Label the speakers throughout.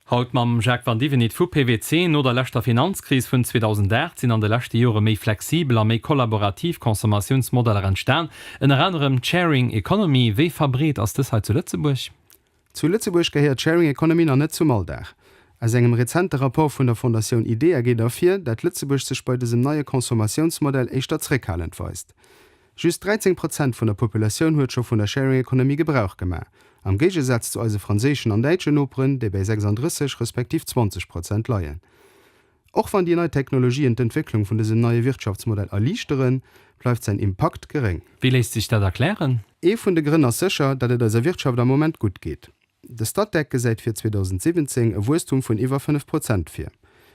Speaker 1: Haut mam Jacques Vandivinit vu PwC. No der leschter Finanzkris vun 2008 sinn an de leschte Jore méi flexibel a méi kollaborativ Consommatiounsmodeller entstan, ënner anerem d'Sharing Economy. Wéi verbreet ass dës hei zu Lëtzebuerg?
Speaker 2: Zu Lëtzebuerg gehéiert d'Sharing Economy nach net zum Alldag. Aus engem rezente Rapport vun der Fondatioun idea geet ervir, dat Lëtzebuerg sech bei dësem neie Consommatiounsmodell éischter zréckhalend weist. Just 13 Prozent vun der Populatioun huet scho vun der Sharing Economy Gebrauch gemaach, am Géigesaz zu eise franséischen an däitschen Noperen, déi bäi 36 respektiv 20 Prozent leien. Och wann déi nei Technologien d'Entwécklung vun dësem neie Wirtschaftsmodell erliichteren, bleift säin Impakt geréng.
Speaker 1: Wéi léisst sech dat erklären?
Speaker 2: Ee vun de Grënn ass sécher, datt et eiser Wirtschaft am Moment gutt geet. De Statec gesäit fir 2017 e Wuesstum vun iwwer 5 Prozent vir.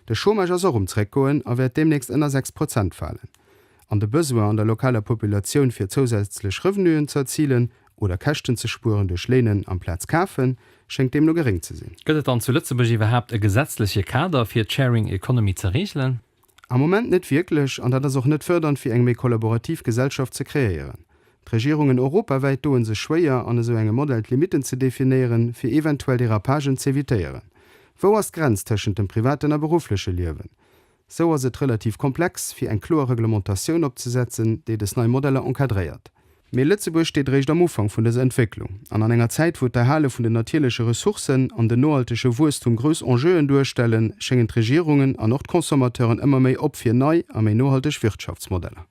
Speaker 2: De Chômage ass och um Zréckgoen a wäert deemnächst ënner 6 Prozent falen. An de Besoin an der lokaler Populatioun fir zousätzlech Revenuen ze erzilen oder Käschten ze spueren duerch Léinen amplaz kafen, schéngt deemno geréng ze sinn.
Speaker 1: Gëtt et dann zu Lëtzebuerg iwwerhaapt e gesetzleche Kader fir d'Sharing Economy ze reegelen?
Speaker 2: Am Moment net wierklech, an dat ass och net fërdernd fir eng méi kollaborativ Gesellschaft ze kreéieren. D'Regierungen europawäit doen sech schwéier an esou engem Modell d'Limitten ze definéieren, fir eventuell Dérapagen z'evitéieren. Wou ass d'Grenz tëschent dem privaten a beruffleche Liewen? Sou ass et relativ komplex, fir eng kloer Reglementatioun opzesetzen, déi des nei Modeller encadréiert. Mee Lëtzebuerg steet eréischt am Ufank vun dëser Entwécklung. An an enger Zäit, wou d'Erhale vun den natierleche Ressourcen an den nohaltege Wuesstum grouss Enjeuen duerstellen, schéngen d'Regierungen an och d'Consommateuren ëmmer méi op fir nei a méi nohalteg Wirtschaftsmodeller.